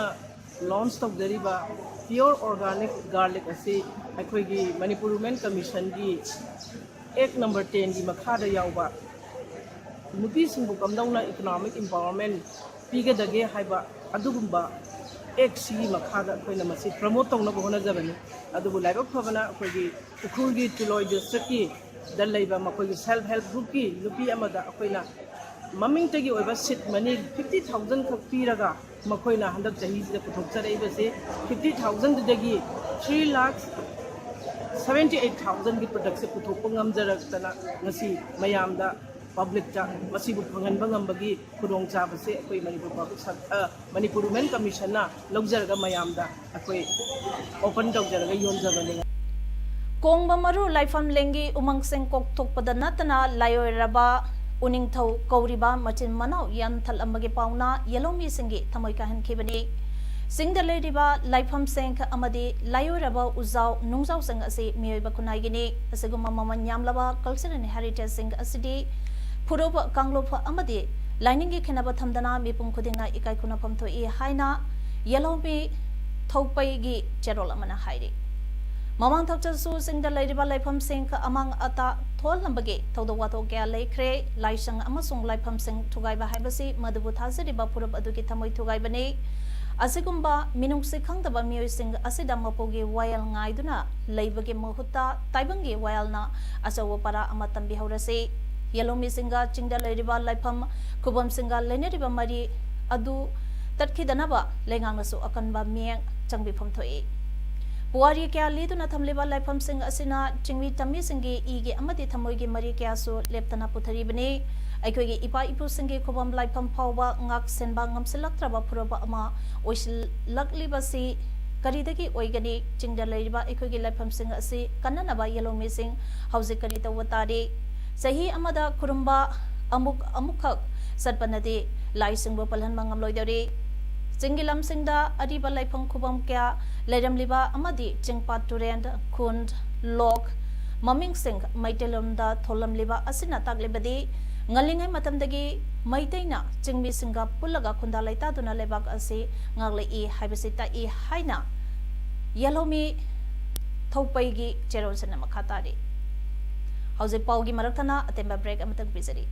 launch ꯇꯧꯖꯔꯤꯕ pure organic garlic ꯑꯁꯤ ꯑꯩꯈꯣꯏꯒꯤ ꯃꯅꯤꯄꯨꯔ Women Commission ꯒꯤ Act number ten ꯒꯤ ꯃꯈꯥꯗ ꯌꯥꯎꯕ ꯅꯨꯄꯤꯁꯤꯡꯕꯨ ꯀꯝꯗꯧꯅ economic empowerment ꯄꯤꯒꯗꯒꯦ ꯍꯥꯏꯕ ꯑꯗꯨꯒꯨꯝꯕ Act ꯁꯤꯒꯤ ꯃꯈꯥꯗ ꯑꯩꯈꯣꯏꯅ ꯃꯁꯤ promote ꯇꯧꯅꯕ ꯍꯣꯠꯅꯖꯕꯅꯤ꯫ ꯑꯗꯨꯕꯨ ꯂꯥꯏꯕꯛ ꯐꯕꯅ ꯑꯩꯈꯣꯏꯒꯤ ꯎꯈ꯭ꯔꯨꯜꯒꯤ ꯇꯨꯂꯣꯏ district ꯀꯤ ꯗ ꯂꯩꯕ ꯃꯈꯣꯏꯒꯤ self help group ꯀꯤ ꯅꯨꯄꯤ ꯑꯃꯗ ꯑꯩꯈꯣꯏꯅ ꯃꯃꯤꯡꯇꯒꯤ ꯑꯣꯏꯕ seed money fifty thousand ꯈꯛ ꯄꯤꯔꯒ ꯃꯈꯣꯏꯅ ꯍꯟꯗꯛ ꯆꯍꯤꯁꯤꯗ ꯄꯨꯊꯣꯛꯆꯔꯛꯏꯕꯁꯦ fifty thousand ꯗꯨꯗꯒꯤ three lakh seventy eight thousand ꯒꯤ product ꯁꯦ ꯄꯨꯊꯣꯛꯄ ꯉꯝꯖꯔꯛꯇꯅ ꯉꯁꯤ ꯃꯌꯥꯝꯗ public ꯇ ꯃꯁꯤꯕꯨ ꯐꯪꯍꯟꯕ ꯉꯝꯕꯒꯤ ꯈꯨꯗꯣꯡꯆꯥꯕꯁꯦ ꯑꯩꯈꯣꯏ ꯃꯅꯤꯄꯨꯔ Public Serv-, ꯑ, ꯃꯅꯤꯄꯨꯔ Women Commission ꯅ ꯂꯧꯖꯔꯒ ꯃꯌꯥꯝꯗ ꯑꯩꯈꯣꯏ open ꯇꯧꯖꯔꯒ ꯌꯣꯟꯖꯕꯅꯤ꯫ ꯀꯣꯡꯕ ꯃꯔꯨ ꯂꯥꯏꯐꯝ ꯂꯦꯡꯒꯤ ꯎꯃꯪꯁꯤꯡ ꯀꯣꯛꯊꯣꯛꯄꯗ ꯅꯠꯇꯅ ꯂꯥꯏꯑꯣꯏꯔꯕ ꯎꯅꯤꯡꯊꯧ ꯀꯧꯔꯤꯕ ꯃꯆꯤꯟ ꯃꯅꯥꯎ ꯌꯥꯟꯊꯠꯂꯝꯕꯒꯤ ꯄꯥꯎꯅ ꯌꯦꯜꯍꯧꯃꯤꯁꯤꯡꯒꯤ ꯊꯃꯣꯏ ꯀꯥꯏꯍꯟꯈꯤꯕꯅꯤ꯫ ꯆꯤꯡꯗ ꯂꯩꯔꯤꯕ ꯂꯥꯏꯐꯝꯁꯤꯡ ꯑꯃꯗꯤ ꯂꯥꯏꯑꯣꯏꯔꯕ ꯎꯖꯥꯎ ꯅꯨꯡꯖꯥꯎꯁꯤꯡ ꯑꯁꯤ ꯃꯤꯑꯣꯏꯕ ꯈꯨꯟꯅꯥꯏꯒꯤꯅꯤ꯫ ꯑꯁꯤꯒꯨꯝꯕ ꯃꯃꯜ ꯌꯥꯝꯂꯕ cultural heritage ꯁꯤꯡ ꯑꯁꯤꯗꯤ ꯐꯨꯔꯨꯞ, ꯀꯥꯡꯂꯨꯞ ꯑꯃꯗꯤ ꯂꯥꯏꯅꯤꯡꯒꯤ ꯈꯦꯠꯅꯕ ꯊꯝꯗꯅ ꯃꯤꯄꯨꯝ ꯈꯨꯗꯤꯡꯅ ꯏꯀꯥꯏ ꯈꯨꯝꯅꯐꯝ ꯊꯣꯛꯏ ꯍꯥꯏꯅ ꯌꯦꯜꯍꯧꯃꯤ ꯊꯣꯛꯄꯩꯒꯤ ꯆꯦꯔꯣꯜ ꯑꯃꯅ ꯍꯥꯏꯔꯤ꯫ ꯃꯃꯥꯡ ꯊꯛꯇꯁꯨ ꯆꯤꯡꯗ ꯂꯩꯔꯤꯕ ꯂꯥꯏꯐꯝꯁꯤꯡ ꯑꯃꯥꯡ ꯑꯇꯥ ꯊꯣꯛꯍꯜꯂꯝꯕꯒꯤ ꯊꯧꯗꯣꯛ ꯋꯥꯊꯣꯛ ꯀꯌꯥ ꯂꯩꯈ꯭ꯔꯦ꯫ ꯂꯥꯏꯁꯪ ꯑꯃꯁꯨꯡ ꯂꯥꯏꯐꯝꯁꯤꯡ ꯊꯨꯒꯥꯏꯕ ꯍꯥꯏꯕꯁꯤ ꯃꯗꯨꯕꯨ ꯊꯥꯖꯔꯤꯕ ꯐꯨꯔꯨꯞ ꯑꯗꯨꯒꯤ ꯊꯃꯣꯏ ꯊꯨꯒꯥꯏꯕꯅꯤ꯫ ꯑꯁꯤꯒꯨꯝꯕ ꯃꯤꯅꯨꯡꯁꯤ ꯈꯪꯗꯕ ꯃꯤꯑꯣꯏꯁꯤꯡ ꯑꯁꯤꯗ ꯃꯄꯨꯒꯤ ꯋꯥꯌꯦꯜ ꯉꯥꯏꯗꯨꯅ ꯂꯩꯕꯒꯤ ꯃꯍꯨꯠꯇ ꯇꯥꯏꯕꯪꯒꯤ ꯋꯥꯌꯦꯜꯅ ꯑꯆꯧꯕ ꯄꯔꯥ ꯑꯃ ꯇꯝꯕꯤꯍꯧꯔꯁꯤ꯫ ꯌꯦꯜꯍꯧꯃꯤꯁꯤꯡꯒ ꯆꯤꯡꯗ ꯂꯩꯔꯤꯕ ꯂꯥꯏꯐꯝ ꯈꯨꯕꯝꯁꯤꯡꯒ ꯂꯩꯅꯔꯤꯕ ꯃꯔꯤ ꯑꯗꯨ ꯇꯠꯈꯤꯗꯅꯕ ꯂꯩꯉꯥꯛꯅꯁꯨ ꯑꯀꯟꯕ ꯃꯤꯠꯌꯦꯡ ꯆꯪꯕꯤꯐꯝ ꯊꯣꯛꯏ꯫ ꯄꯨꯋꯥꯔꯤ ꯀꯌꯥ ꯂꯤꯗꯨꯅ ꯊꯝꯂꯤꯕ ꯂꯥꯏꯐꯝꯁꯤꯡ ꯑꯁꯤꯅ ꯆꯤꯡꯃꯤ ꯇꯝꯃꯤꯁꯤꯡꯒꯤ ꯏꯒꯤ ꯑꯃꯗꯤ ꯊꯃꯣꯏꯒꯤ ꯃꯔꯤ ꯀꯌꯥꯁꯨ ꯂꯦꯞꯇꯅ ꯄꯨꯊꯔꯤꯕꯅꯤ꯫ ꯑꯩꯈꯣꯏꯒꯤ ꯏꯄꯥ ꯏꯄꯨꯁꯤꯡꯒꯤ ꯈꯨꯕꯝ ꯂꯥꯏꯐꯝ ꯐꯥꯎꯕ ꯉꯥꯛ ꯁꯦꯟꯕ ꯉꯝꯁꯤꯜꯂꯛꯇ꯭ꯔꯕ ꯐꯨꯔꯕ ꯑꯃ ꯑꯣꯏꯁꯤꯜꯂꯛꯂꯤꯕꯁꯤ ꯀꯔꯤꯗꯒꯤ ꯑꯣꯏꯒꯅꯤ? ꯆꯤꯡꯗ ꯂꯩꯔꯤꯕ ꯑꯩꯈꯣꯏꯒꯤ ꯂꯥꯏꯐꯝꯁꯤꯡ ꯑꯁꯤ ꯀꯟꯅꯅꯕ ꯌꯦꯜꯍꯧꯃꯤꯁꯤꯡ ꯍꯧꯖꯤꯛ ꯀꯔꯤ ꯇꯧꯕ ꯇꯥꯔꯤ? ꯆꯍꯤ ꯑꯃꯗ ꯈꯨꯔꯨꯝꯕ ꯑꯃꯨꯛ ꯑꯃꯨꯛꯈꯛ ꯆꯠꯄꯅꯗꯤ ꯂꯥꯏꯁꯤꯡꯕꯨ ꯄꯜꯍꯟꯕ ꯉꯝꯂꯣꯏꯗꯧꯔꯤ꯫ ꯆꯤꯡꯒꯤ ꯂꯝꯁꯤꯡꯗ ꯑꯔꯤꯕ ꯂꯥꯏꯐꯝ ꯈꯨꯕꯝ ꯀꯌꯥ ꯂꯩꯔꯝꯂꯤꯕ ꯑꯃꯗꯤ ꯆꯤꯡꯄꯥꯠ ꯇꯨꯔꯦꯟ, ꯈꯨꯟ, ꯂꯣꯛ ꯃꯃꯤꯡꯁꯤꯡ ꯃꯩꯇꯩꯂꯣꯟꯗ ꯊꯣꯜꯂꯝꯂꯤꯕ ꯑꯁꯤꯅ ꯇꯥꯛꯂꯤꯕꯗꯤ ꯉꯜꯂꯤꯉꯩ ꯃꯇꯝꯗꯒꯤ ꯃꯩꯇꯩꯅ ꯆꯤꯡꯃꯤꯁꯤꯡꯒ ꯄꯨꯜꯂꯒ ꯈꯨꯟꯗꯥ ꯂꯩꯇꯥꯗꯨꯅ ꯂꯩꯕꯥꯛ ꯑꯁꯤ ꯉꯥꯛꯂꯛꯏ ꯍꯥꯏꯕꯁꯤ ꯇꯥꯛꯏ ꯍꯥꯏꯅ ꯌꯦꯜꯍꯧꯃꯤ ꯊꯧꯄꯩꯒꯤ ꯆꯦꯔꯣꯜꯁꯤꯅ ꯃꯈꯥ ꯇꯥꯔꯤ꯫ ꯍꯧꯖꯤꯛ ꯄꯥꯎꯒꯤ ꯃꯔꯛꯇꯅ ꯑꯇꯦꯟꯕ break ꯑꯃꯇꯪ ꯄꯤꯖꯔꯤ꯫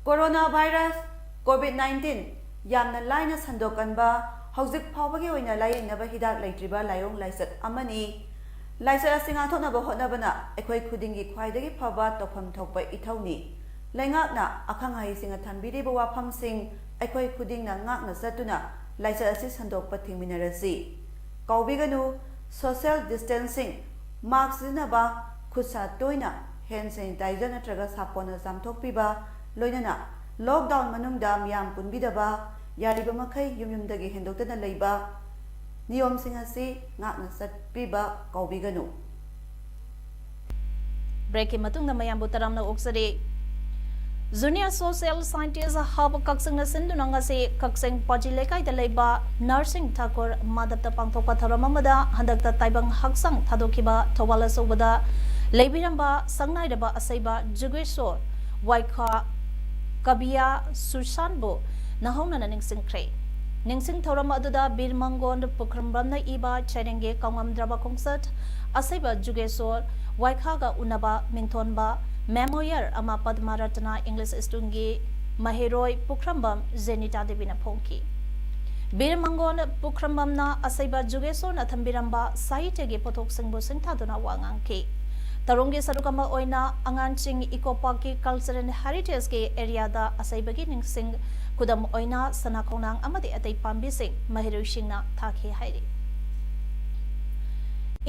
ꯀꯣꯔꯣꯅꯥ ꯚꯥꯏꯔꯁ, ꯀꯣꯚꯤꯗ ꯅꯥꯏꯟꯇꯤꯟ, ꯌꯥꯝꯅ ꯂꯥꯏꯅ ꯁꯟꯗꯣꯛꯀꯟꯕ, ꯍꯧꯖꯤꯛ ꯐꯥꯎꯕꯒꯤ ꯑꯣꯏꯅ ꯂꯥꯌꯦꯡꯅꯕ ꯍꯤꯗꯥꯛ ꯂꯩꯇ꯭ꯔꯤꯕ ꯂꯥꯏꯑꯣꯡ ꯂꯥꯏꯆꯠ ꯑꯃꯅꯤ꯫ ꯂꯥꯏꯆꯠ ꯑꯁꯤ ꯉꯥꯛꯊꯣꯛꯅꯕ ꯍꯣꯠꯅꯕꯅ ꯑꯩꯈꯣꯏ ꯈꯨꯗꯤꯡꯒꯤ ꯈ꯭ꯋꯥꯏꯗꯒꯤ ꯐꯕ ꯇꯧꯐꯝ ꯊꯣꯛꯄ ꯏꯊꯧꯅꯤ꯫ ꯂꯩꯉꯥꯛꯅ ꯑꯈꯪ ꯑꯍꯩꯁꯤꯡꯅ ꯊꯝꯕꯤꯔꯤꯕ ꯋꯥꯐꯝꯁꯤꯡ ꯑꯩꯈꯣꯏ ꯈꯨꯗꯤꯡꯅ ꯉꯥꯛꯅ ꯆꯠꯇꯨꯅ ꯂꯥꯏꯆꯠ ꯑꯁꯤ ꯁꯟꯗꯣꯛꯄ ꯊꯤꯡꯃꯤꯟꯅꯔꯁꯤ꯫ ꯀꯥꯎꯕꯤꯒꯅꯨ, social distancing, mask ꯁꯤꯖꯤꯟꯅꯕ, ꯈꯨꯠ ꯁꯥ ꯇꯣꯏꯅ hand sanitizer ꯅꯠꯇ꯭ꯔꯒ ꯁꯥꯄꯣꯟꯅ ꯆꯥꯝꯊꯣꯛꯄꯤꯕ, ꯂꯣꯏꯅꯅ lockdown ꯃꯅꯨꯡꯗ ꯃꯤꯌꯥꯝ ꯄꯨꯟꯕꯤꯗꯕ, ꯌꯥꯔꯤꯕ ꯃꯈꯩ ꯌꯨꯝ ꯌꯨꯝꯗꯒꯤ ꯍꯦꯟꯗꯣꯛꯇꯅ ꯂꯩꯕ, ꯅꯤꯌꯣꯝꯁꯤꯡ ꯑꯁꯤ ꯉꯥꯛꯅ ꯆꯠꯄꯤꯕ ꯀꯥꯎꯕꯤꯒꯅꯨ꯫ Break ꯀꯤ ꯃꯇꯨꯡꯗ ꯃꯌꯥꯝꯕꯨ ꯇꯔꯥꯝꯅ ꯑꯣꯛꯆꯔꯤ꯫ Junior Social Scientist Hub ꯀꯛꯆꯤꯡꯅ ꯁꯤꯟꯗꯨꯅ ꯉꯁꯤ ꯀꯛꯆꯤꯡ ꯄꯥꯖꯤ ꯂꯩꯀꯥꯏꯗ ꯂꯩꯕ ꯅꯔꯁꯤꯡ ꯊꯥꯀꯨꯔ ꯃꯥꯙꯕꯇ ꯄꯥꯡꯊꯣꯛꯄ ꯊꯧꯔꯝ ꯑꯃꯗ ꯍꯟꯗꯛꯇ ꯇꯥꯏꯕꯪ ꯍꯛꯆꯥꯡ ꯊꯥꯗꯣꯛꯈꯤꯕ ꯊꯧꯕꯥꯜ ꯑꯆꯧꯕꯗ ꯂꯩꯕꯤꯔꯝꯕ ꯁꯛꯅꯥꯏꯔꯕ ꯑꯁꯩꯕ ꯖꯨꯒꯦꯁꯣꯔ ꯋꯥꯏꯈꯥ ꯀꯕꯤꯌꯥ ꯁꯨꯁꯥꯟꯕꯨ ꯅꯧꯍꯧꯅꯅ ꯅꯤꯡꯁꯤꯡꯈ꯭ꯔꯦ꯫ ꯅꯤꯡꯁꯤꯡ ꯊꯧꯔꯝ ꯑꯗꯨꯗ ꯕꯤꯔ ꯃꯪꯒꯣꯟ ꯄꯨꯈ꯭ꯔꯝꯕꯝꯅ ꯏꯕ ꯁꯩꯔꯦꯡꯒꯤ ꯀꯥꯎꯉꯝꯗ꯭ꯔꯕ ꯈꯣꯡꯆꯠ, ꯑꯁꯩꯕ ꯖꯨꯒꯦꯁꯣꯔ ꯋꯥꯏꯈꯥꯒ ꯎꯅꯕ ꯃꯤꯡꯊꯣꯟꯕ memoir ꯑꯃ ꯄꯗꯃ ꯔꯠꯅ English School ꯒꯤ ꯃꯍꯩꯔꯣꯏ ꯄꯨꯈ꯭ꯔꯝꯕꯝ ꯖꯦꯅꯤꯇꯥ ꯗꯦꯕꯤꯅ ꯐꯣꯡꯈꯤ꯫ ꯕꯤꯔ ꯃꯪꯒꯣꯟ ꯄꯨꯈ꯭ꯔꯝꯕꯝꯅ ꯑꯁꯩꯕ ꯖꯨꯒꯦꯁꯣꯔꯅ ꯊꯝꯕꯤꯔꯝꯕ ꯁꯥꯍꯤꯇ꯭ꯌꯒꯤ ꯄꯣꯠꯊꯣꯛꯁꯤꯡꯕꯨ ꯁꯤꯡꯊꯥꯗꯨꯅ ꯋꯥ ꯉꯥꯡꯈꯤ꯫ ꯊꯧꯔꯝꯒꯤ ꯁꯔꯨꯛ ꯑꯃ ꯑꯣꯏꯅ ꯑꯉꯥꯡꯁꯤꯡ ꯏꯀꯣ ꯄꯥꯔꯛꯀꯤ ꯀꯜꯆꯔꯦꯜ ꯍꯦꯔꯤꯇꯦꯖꯀꯤ ꯑꯦꯔꯤꯌꯥꯗ ꯑꯁꯩꯕꯒꯤ ꯅꯤꯡꯁꯤꯡ ꯈꯨꯗꯝ ꯑꯣꯏꯅ ꯁꯅꯥ ꯈꯣꯡꯅꯥꯡ ꯑꯃꯗꯤ ꯑꯇꯩ ꯄꯥꯝꯕꯤꯁꯤꯡ ꯃꯍꯩꯔꯣꯏꯁꯤꯡꯅ ꯊꯥꯈꯤ ꯍꯥꯏꯔꯤ꯫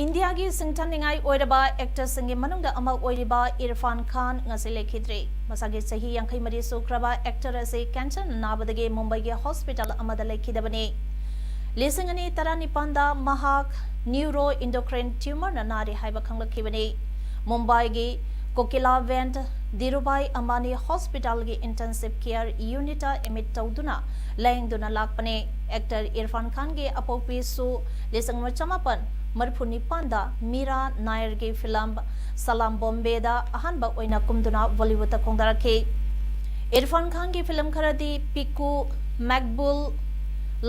ꯏꯟꯗꯤꯌꯥꯒꯤ ꯁꯤꯡꯊꯥꯅꯤꯡꯉꯥꯏ ꯑꯣꯏꯔꯕ ꯑꯦꯛꯇꯔꯁꯤꯡꯒꯤ ꯃꯅꯨꯡꯗ ꯑꯃ ꯑꯣꯏꯔꯤꯕ ꯏꯔꯐꯥꯟ ꯈꯥꯟ ꯉꯁꯤ ꯂꯩꯈꯤꯗ꯭ꯔꯦ꯫ ꯃꯁꯥꯒꯤ ꯆꯍꯤ ꯌꯥꯡꯈꯩ ꯃꯔꯤ ꯁꯨꯈ꯭ꯔꯕ ꯑꯦꯛꯇꯔ ꯑꯁꯤ ꯀꯦꯟꯁꯔ ꯅꯥꯕꯗꯒꯤ ꯃꯨꯝꯕꯥꯏꯒꯤ ꯍꯣꯁꯄꯤꯇꯥꯜ ꯑꯃꯗ ꯂꯩꯈꯤꯗꯕꯅꯤ꯫ ꯂꯤꯁꯤꯡ ꯑꯅꯤ ꯇꯔꯥꯅꯤꯄꯥꯟꯗ ꯃꯍꯥꯛ ꯅ꯭ꯌꯨꯔꯣ ꯏꯟꯗꯣꯀ꯭ꯔꯤꯟ ꯇ꯭ꯌꯨꯃꯔꯅ ꯅꯥꯔꯤ ꯍꯥꯏꯕ ꯈꯪꯂꯛꯈꯤꯕꯅꯤ꯫ ꯃꯨꯝꯕꯥꯏꯒꯤ ꯀꯣꯀꯤꯂꯥꯕꯦꯟ ꯙꯤꯔꯨꯚꯥꯏ ꯑꯝꯕꯥꯅꯤ ꯍꯣꯁꯄꯤꯇꯥꯜꯒꯤ ꯏꯟꯇꯦꯟꯁꯤꯚ ꯀꯦꯌꯔ ꯌꯨꯅꯤꯠꯇ ꯑꯦꯗꯃꯤꯠ ꯇꯧꯗꯨꯅ ꯂꯥꯌꯦꯡꯗꯨꯅ ꯂꯥꯛꯄꯅꯤ꯫ ꯑꯦꯛꯇꯔ ꯏꯔꯐꯥꯟ ꯈꯥꯟꯒꯤ ꯑꯄꯣꯛꯄꯤꯁꯨ ꯂꯤꯁꯤꯡ ꯑꯃ ꯆꯃꯥꯄꯟ ꯃꯔꯤꯐꯨ ꯅꯤꯄꯥꯟꯗ ꯃꯤꯔꯥ ꯅꯥꯏꯔꯒꯤ ꯐꯤꯂꯝ ꯁꯂꯥꯝ ꯕꯣꯝꯕꯦꯗ ꯑꯍꯥꯟꯕ ꯑꯣꯏꯅ ꯀꯨꯝꯗꯨꯅ ꯕꯣꯂꯤꯋꯨꯗꯇ ꯈꯣꯡꯗꯥꯔꯛꯈꯤ꯫ ꯏꯔꯐꯥꯟ ꯈꯥꯟꯒꯤ ꯐꯤꯂꯝ ꯈꯔꯗꯤ ꯄꯤꯀꯨ, ꯃꯦꯛꯕꯨꯜ,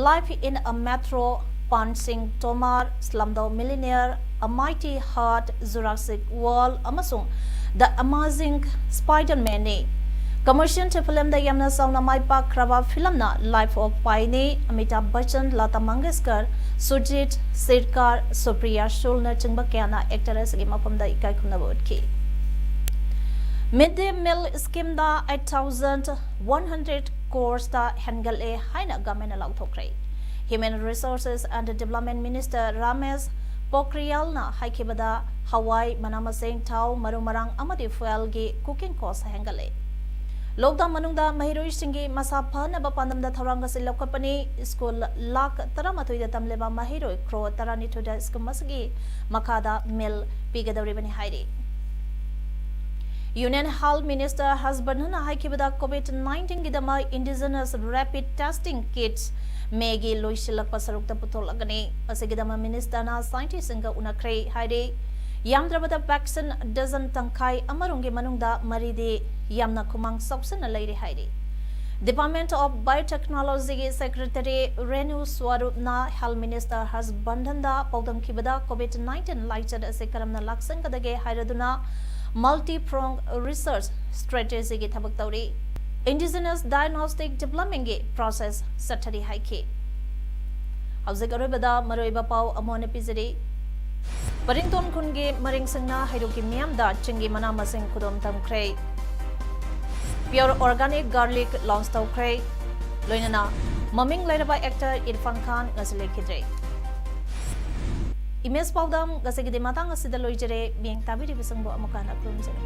Life in a Metro, ꯄꯥꯟ ꯁꯤꯡ ꯇꯣꯃꯥꯔ, Slumdog Millionaire, A Mighty Heart, Jurassic World ꯑꯃꯁꯨꯡ The Amazing Spider-Manꯅꯤ꯫ ꯀꯃꯔꯁꯤꯌꯦꯜ ꯐꯤꯂꯝꯗ ꯌꯥꯝꯅ ꯆꯥꯎꯅ ꯃꯥꯏ ꯄꯥꯛꯈ꯭ꯔꯕ ꯐꯤꯂꯝꯅ Life of Piꯅꯤ꯫ ꯑꯃꯤꯇꯥꯚ ꯕꯆꯟ, ꯂꯇꯥ ꯃꯪꯒꯦꯁꯀꯔ, ꯁꯨꯖꯤꯠ ꯁꯤꯔꯀꯥꯔ, ꯁꯨꯄ꯭ꯔꯤꯌꯥ ꯁꯨꯜꯅꯆꯤꯡꯕ ꯀꯌꯥꯅ ꯑꯦꯛꯇꯔ ꯑꯁꯤꯒꯤ ꯃꯐꯝꯗ ꯏꯀꯥꯏ ꯈꯨꯝꯅꯕ ꯎꯠꯈꯤ꯫ Mid Day Meal Schemeꯗ eight thousand one hundred crores ꯍꯦꯟꯒꯠꯂꯦ ꯍꯥꯏꯅ ꯒꯚꯔꯟꯃꯦꯟꯠꯅ ꯂꯥꯎꯊꯣꯛꯈ꯭ꯔꯦ꯫ Human Resources and Development Minister Ramesh ꯄꯣꯈ꯭ꯔꯤꯌꯥꯜꯅ ꯍꯥꯏꯈꯤꯕꯗ, ꯍꯋꯥꯏ, ꯃꯅꯥ ꯃꯁꯤꯡ, ꯊꯥꯎ, ꯃꯔꯨ ꯃꯔꯥꯡ ꯑꯃꯗꯤ fuelꯒꯤ cooking cost ꯍꯦꯟꯒꯠꯂꯦ꯫ ꯂꯣꯛꯗꯥꯎꯟ ꯃꯅꯨꯡꯗ ꯃꯍꯩꯔꯣꯏꯁꯤꯡꯒꯤ ꯃꯁꯥ ꯐꯅꯕ ꯄꯥꯟꯗꯝꯗ ꯊꯧꯔꯥꯡ ꯑꯁꯤ ꯂꯧꯈꯠꯄꯅꯤ꯫ ꯁ꯭ꯀꯨꯜ ꯂꯥꯈ ꯇꯔꯥꯃꯥꯊꯣꯏꯗ ꯇꯝꯂꯤꯕ ꯃꯍꯩꯔꯣꯏ ꯀ꯭ꯔꯣꯔ ꯇꯔꯥꯅꯤꯊꯣꯏꯗ ꯁ꯭ꯀꯤꯝ ꯑꯁꯤꯒꯤ ꯃꯈꯥꯗ meal ꯄꯤꯒꯗꯧꯔꯤꯕꯅꯤ ꯍꯥꯏꯔꯤ꯫ Union Health Minister ꯍꯔꯁ ꯕꯔꯙꯟꯅ ꯍꯥꯏꯈꯤꯕꯗ, COVID nineteenꯒꯤꯗꯃꯛ indigenous rapid testing kits ꯃꯦꯒꯤ ꯂꯣꯏꯁꯤꯜꯂꯛꯄ ꯁꯔꯨꯛꯇ ꯄꯨꯊꯣꯛꯂꯒꯅꯤ꯫ ꯃꯁꯤꯒꯤꯗꯃꯛ ꯃꯤꯅꯤꯁꯇꯔꯅ ꯁꯥꯏꯟꯇꯤꯁꯁꯤꯡꯒ ꯎꯅꯈ꯭ꯔꯦ ꯍꯥꯏꯔꯤ꯫ ꯌꯥꯝꯗ꯭ꯔꯕꯗ vaccine dozen ꯇꯪꯈꯥꯏ ꯑꯃꯔꯣꯝꯒꯤ ꯃꯅꯨꯡꯗ ꯃꯔꯤꯗꯤ ꯌꯥꯝꯅ ꯈꯨꯃꯥꯡ ꯆꯥꯎꯁꯤꯟꯅ ꯂꯩꯔꯦ ꯍꯥꯏꯔꯤ꯫ Department of Biotechnologyꯒꯤ Secretary Renu ꯁ꯭ꯋꯔꯨꯞꯅ Health Minister Harsh ꯕꯔꯙꯟꯗ ꯄꯥꯎꯗꯝꯈꯤꯕꯗ, COVID nineteen ꯂꯥꯏꯆꯠ ꯑꯁꯤ ꯀꯔꯝꯅ ꯂꯥꯛꯁꯟꯒꯗꯒꯦ ꯍꯥꯏꯔꯗꯨꯅ multi-pronged research strategyꯒꯤ ꯊꯕꯛ ꯇꯧꯔꯤ꯫ Indigenous diagnostic developmentꯒꯤ process ꯆꯠꯊꯔꯤ ꯍꯥꯏꯈꯤ꯫ ꯍꯧꯖꯤꯛ ꯑꯔꯣꯏꯕꯗ ꯃꯔꯨꯑꯣꯏꯕ ꯄꯥꯎ ꯑꯃꯨꯛ ꯍꯟꯅ ꯄꯤꯖꯔꯤ꯫ ꯄꯔꯤꯡꯇꯣꯟ ꯈꯨꯟꯒꯤ ꯃꯔꯤꯡꯁꯤꯡꯅ ꯍꯩꯔꯨꯛꯀꯤ ꯃꯤꯌꯥꯝꯗ ꯆꯤꯡꯒꯤ ꯃꯅꯥ ꯃꯁꯤꯡ ꯈꯨꯗꯣꯜ ꯇꯝꯈ꯭ꯔꯦ꯫ Pure Organic Garlic launch ꯇꯧꯈ꯭ꯔꯦ꯫ ꯂꯣꯏꯅꯅ ꯃꯃꯤꯡ ꯂꯩꯔꯕ actor ꯏꯔꯐꯥꯟ ꯈꯥꯟ ꯉꯁꯤ ꯂꯩꯈꯤꯗ꯭ꯔꯦ꯫ Image ꯄꯥꯎꯗꯝ ꯉꯁꯤꯒꯤꯗꯤ ꯃꯇꯥꯡ ꯑꯁꯤꯗ ꯂꯣꯏꯖꯔꯦ꯫ ꯃꯤꯠꯌꯦꯡ ꯇꯥꯕꯤꯔꯤꯕꯁꯤꯡꯕꯨ ꯑꯃꯨꯛ ꯍꯟꯅ ꯈꯨꯔꯨꯝꯖꯔꯤ꯫